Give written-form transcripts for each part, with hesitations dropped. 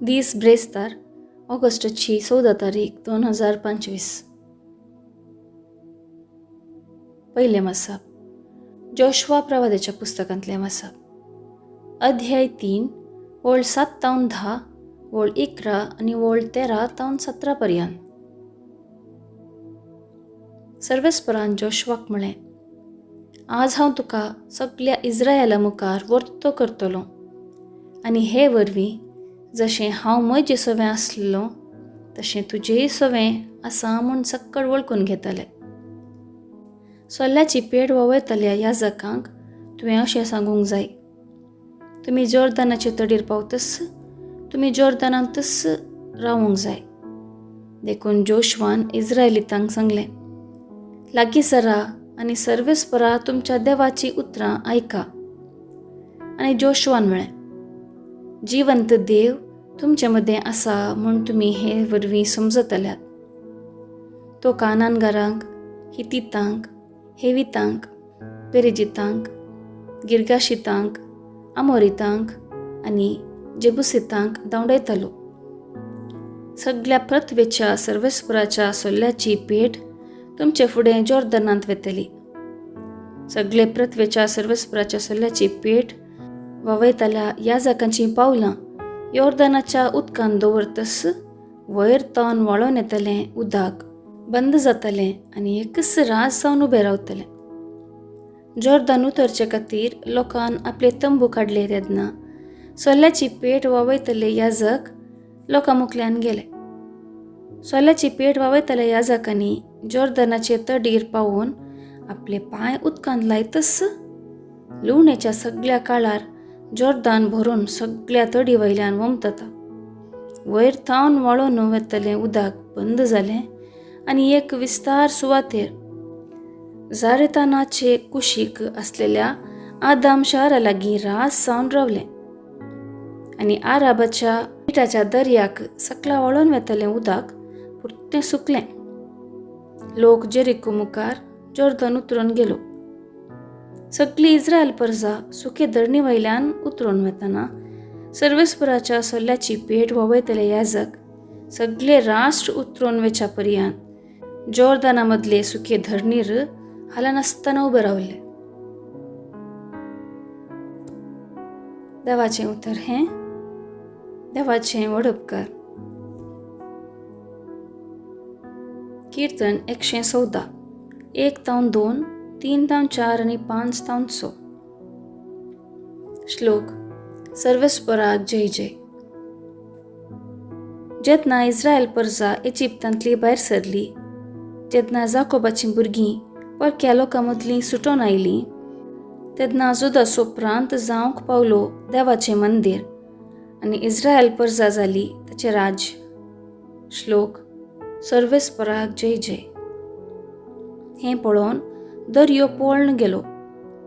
दीस ब्रेस्तार, ऑगस्टाची 14 तारीख 2025. पयलें वाचप जोशुआ प्रवादाच्या पुस्तकांतलें वाचप. अध्याय 3 ओळ 7 तावन 10, ओळ 11 आनी ओळ 13 तावन 17 पर्यंत. सर्वेस्परान जोशुआक म्हळें, आज हांव तुका सगल्या इस्रायला मुखार वर्तो करतलो आनी हे वरवीं जशें हांव म्हजे सवें आसलो तशें तुजेय सवें आसा म्हूण सक्कड वळखून घेतले. सोल्ल्याची पेड वळयतल्या याजकांक तुवें अशें सांगूंक जाय, तुमी जोर्दानाचे तडीर पावतच तुमी जोर्दानांतच रावूंक जाय. देखून जोशुआन इस्रायलितांक सांगलें, लागीं सरा आनी सर्वेस्परा तुमच्या देवाचीं उतरां आयका. आनी जोशुआन म्हळें, जिवंत देव तुमचे मदें आसा म्हूण तुमी हे वरवीं समजतल्यात. तो कानानगारांक, हितीतांक, हेवितांक, पेरेजितांक, गिर्गाशितांक, आमोरितांक आनी जेबुसितांक धांवडायतलो. सगल्या पृथ्वेच्या सर्वेस्पराच्या सोल्ल्याची पेट तुमचे फुडें जोर्दनांत वेतली. सगळे पृथ्वेच्या सर्वेस्पराच्या सोल्ल्याची पेट वावयतल्या याजकांचीं पावलां योर्दनाच्या उदकान दवरतस वयर तावन व्हाळोन येतलें उदक बंद जातलें आनी एकच रास जावन उबें रावतलें. जोर्दान उतरचे खातीर लोकान आपले तंबू काडले तेन्ना सोल्ल्याची पेट वावयतले याजक लोकां मुखल्यान गेले. सोल्ल्याची पेट वावयतल्या याजकांनी जोर्दनाचे तडीर पावून आपले पांय उदकान लायतच लुवणेच्या सगल्या काळार जोर्दान भरून सगल्या तडी वयल्यान वमतता. वयर थावन व्हाळोन वेतलें उदक बंद जालें आनी एक विस्तार सुवातेर जारेतानाचे कुशीक आसलेल्या आदाम शारा लागीं रास जावन रावलें आनी आराबाच्या मिठाच्या दर्याक सकला व्हाळोन वेतलें उदक पुरतें सुकलें. लोक जेरिको मुखार जोर्दन उतरून गेलो. सगली इस्रायल परजा सुके धरणी वयल्यान उतरून वतना सर्वेस्पराच्या सोल्ल्याची पेट व्हांवयतले याजक सगळे राष्ट्र उतरून वेच्या पर्यंत जोर्दाना मदले सुके धरणीर हालनासतना उबे रावले. देवाचें उतर हें देवाचें वडपकार. कीर्तन 114, 1 तावन 2, 3 तावन 4 आनी 5 तावन 6. श्लोक सर्वेस्पराक जय जय. जेन्ना इस्रायल परजा इजिप्तांतली भायर सरली, जेन्ना जाकोबाचीं भुरगीं परक्या लोकां मदलीं सुटोन आयलीं, तेन्ना जुदासो प्रांत जावंक पावलो देवाचें मंदीर आनी इस्रायल परजा जाली ताचें राज्य. श्लोक सर्वेस्पराक जय जय. हें पळोवन दर्यो पोळ्ण गेलो,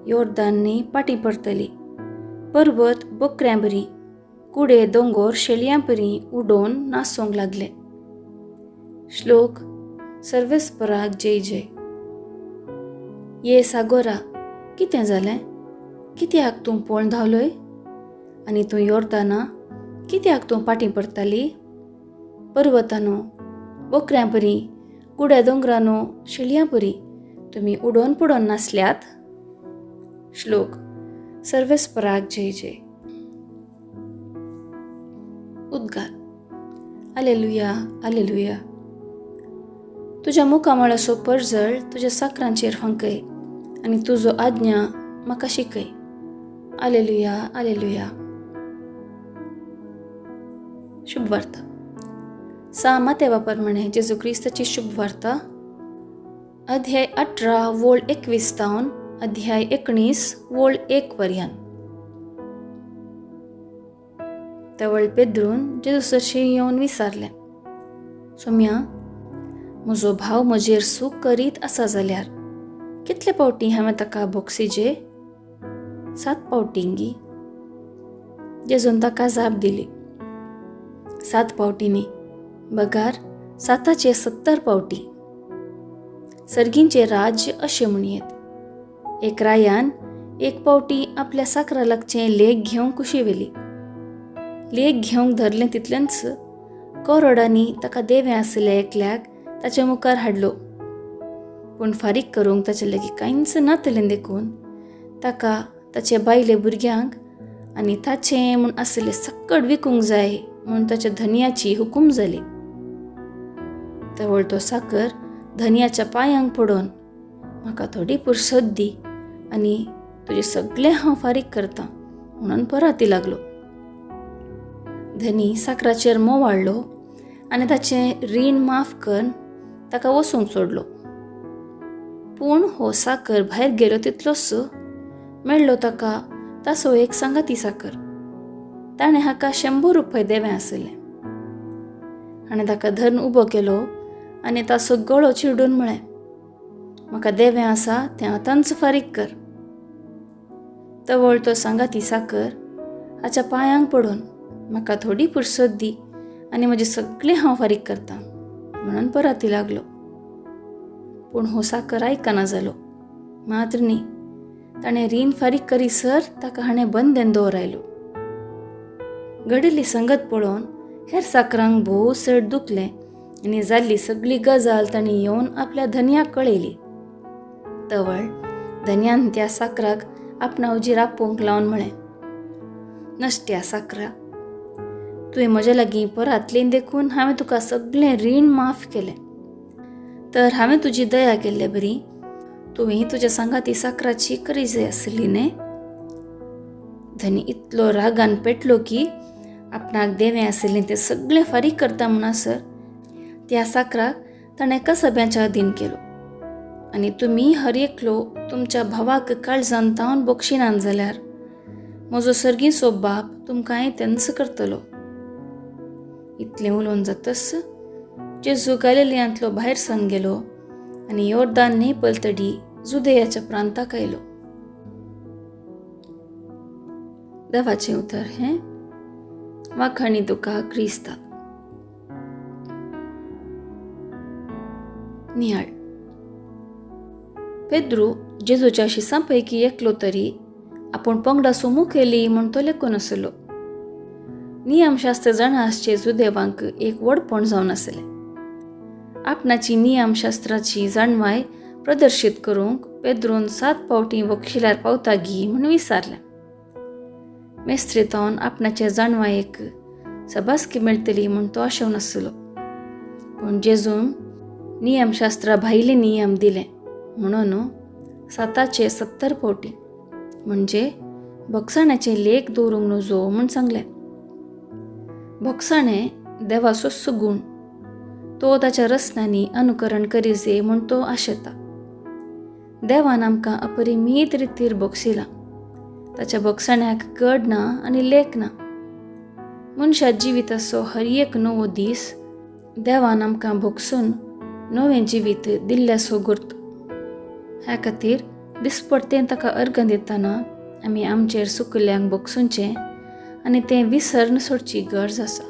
योर्दान पाटी परतली, पर्वत बकऱ्यां बरी, कुडे दोंगोर शेळयां परी उडोवन नाचोंक लागले. श्लोक सर्वेस्पराक जय जय. ये सागोरा, कितें जालें? कित्याक तूं पोळ्ण धांवलोय? आनी तूं योर्दाना, कित्याक तूं पाटी परताली? पर्वतानो बकऱ्यां परी, कुड्या दोंगरानो शेळयां परी तुमी उडोवन पुडोवन नासल्यात. श्लोक सर्वेस्पराक जय जय. उद्गार आलेलुया आलेलुया. तुज्या मुखामळाचो परजळ तुज्या साकरांचेर फांकय आनी तुजो आज्ञा म्हाका शिकय. आलेलुया आलेलुया. शुभवार्ता. सा मातेवा प्रमाणे जेजू क्रिस्ताची शुभवार्ता, अध्याय 18 वोळ 21 तावन अध्याय 19 वोळ 1 पर्यंत. तवळ पेद्रून जेजू सरशीं येवन विचारलें, सोम्या, म्हजो भाव म्हजेर सूख करीत आसा जाल्यार कितले पावटी हांवें ताका बोक्सिजे? 7 पावटींगी? जेजून ताका जाप दिली, 7 पावटींनी, बगार 7 70 पावटी. सर्गींचें राज्य अशें म्हणयेत, एक रायान एक पावटी आपल्या साकरा लागचें लेख घेवंक कुशी व्हेली. लेख घेवंक धरलें तितलेंच करोडांनी ताका देवें आशिल्ल्या एकल्याक ताचे मुखार हाडलो. पूण फारीक करूंक ताचे लागीं कांयच नातलें देखून ताका ताचे बायले भुरग्यांक आनी ताचें म्हूण आशिल्लें सक्कड विकूंक जाय म्हूण ताच्या धनयाची हुकूम जाली. तवळ तो साकर धनयाच्या पांयांक पडून म्हाका थोडी पुरसत दी आनी तुजें सगळें हांव फारीक करतां म्हणून पराती लागलो. धनी साकराचेर मोव हाडलो आनी ताचें रीण माफ करून ताका वचूंक सोडलो. पूण हो साकर भायर गेलो तितलोच मेळ्ळो ताका ताचो एक सांगाती साकर. ताणें हाका 100 रुपये देवे आशिल्ले आनी ताका धरून उबो केलो आनी ताचो गळो चिरडून म्हळें, म्हाका देवें आसा तें आतांच फारीक कर. तवळ तो सांगाती साकर हाच्या पांयांक पडून म्हाका थोडी पुरसत दी आनी म्हजें सगळें हांव फारीक करतां म्हणून पराती लागलो. पूण हो साकर आयकना जालो मात्र न्ही, ताणें रीण फारीक करीसर ताका हाणें बंदेन दवरायलो. घडिल्ली संगत पळोवन हेर साकरांक भोव चड दुखलें आनी जाल्ली सगळी गजाल तांणी येवन आपल्या धनयाक कळयली. तवळ धनयान त्या साकराक आपणा उजीर आपोवंक लावन म्हळें, नश्ट्या साकरा, तुवें म्हज्या लागीं परातलें देखून हांवें तुका सगळें रीण माफ केलें. तर हांवें तुजी दया केल्ले बरी तुवें तुज्या सांगाती साकराची करी जाय आसली न्हय. धनी इतलो रागान पेटलो की आपणाक देवें आशिल्लें तें सगळें फारीक करता म्हणसर त्या साकराक ताणें कसब्याच्या अधीन केलो. आनी तुमी हर एकलो तुमच्या भावाक काळजान तावन बक्षिनान जाल्यार म्हजो सर्गीचो बाप तुमकांय तेंच करतलो. इतलें उलोवन जातच जेजू गालिलियांतलो भायर सरून गेलो आनी योर्दान न्हंय पलतडी जुदेयाच्या प्रांताक आयलो. देवाचें उतर हें वाखाणी तुका क्रिस्ता. नियाळ. पेद्रू जेजूच्या शिसां पैकी एकलो तरी आपूण पंगडासो मुखेली म्हूण तो लेखून आसलो. नियमशास्त्र जाणा आसचे जुदेवांक एक व्हडपण जावन आसलें. आपणाची नियमशास्त्राची जाणवाय प्रदर्शीत करूंक पेद्रून 7 फावटीं बक्षिल्यार पावता गी म्हूण विचारलें. मेस्त्रेतावन आपणाचे जाणवायेक सबासकी मेळटली म्हूण तो आशेवन आसलो. पूण जेजून नियमशास्त्रा भायले नियम दिले म्हणून 7 70 फावटी म्हणजे भोगसाण्याचे लेख दवरूंक नजो म्हूण सांगलें. भोगसाणें देवाचो गुण, तो ताच्या रचनांनी अनुकरण करिजे म्हूण तो आशेता. देवान आमकां अपरिमीत रितीर भोगशिला. ताच्या भोगसाण्याक गड ना आनी लेख ना. मनशा जिविताचो हर एक नवो दीस देवान आमकां भोगसून नवें जिवीत दिल्ल्याचो गुर्त. ह्या खातीर दिसपडतें ताका अर्गां दितना आमी आमचेर सुकिल्ल्यांक भोगसुचें आनी तें विसरून सोडची गरज आसा.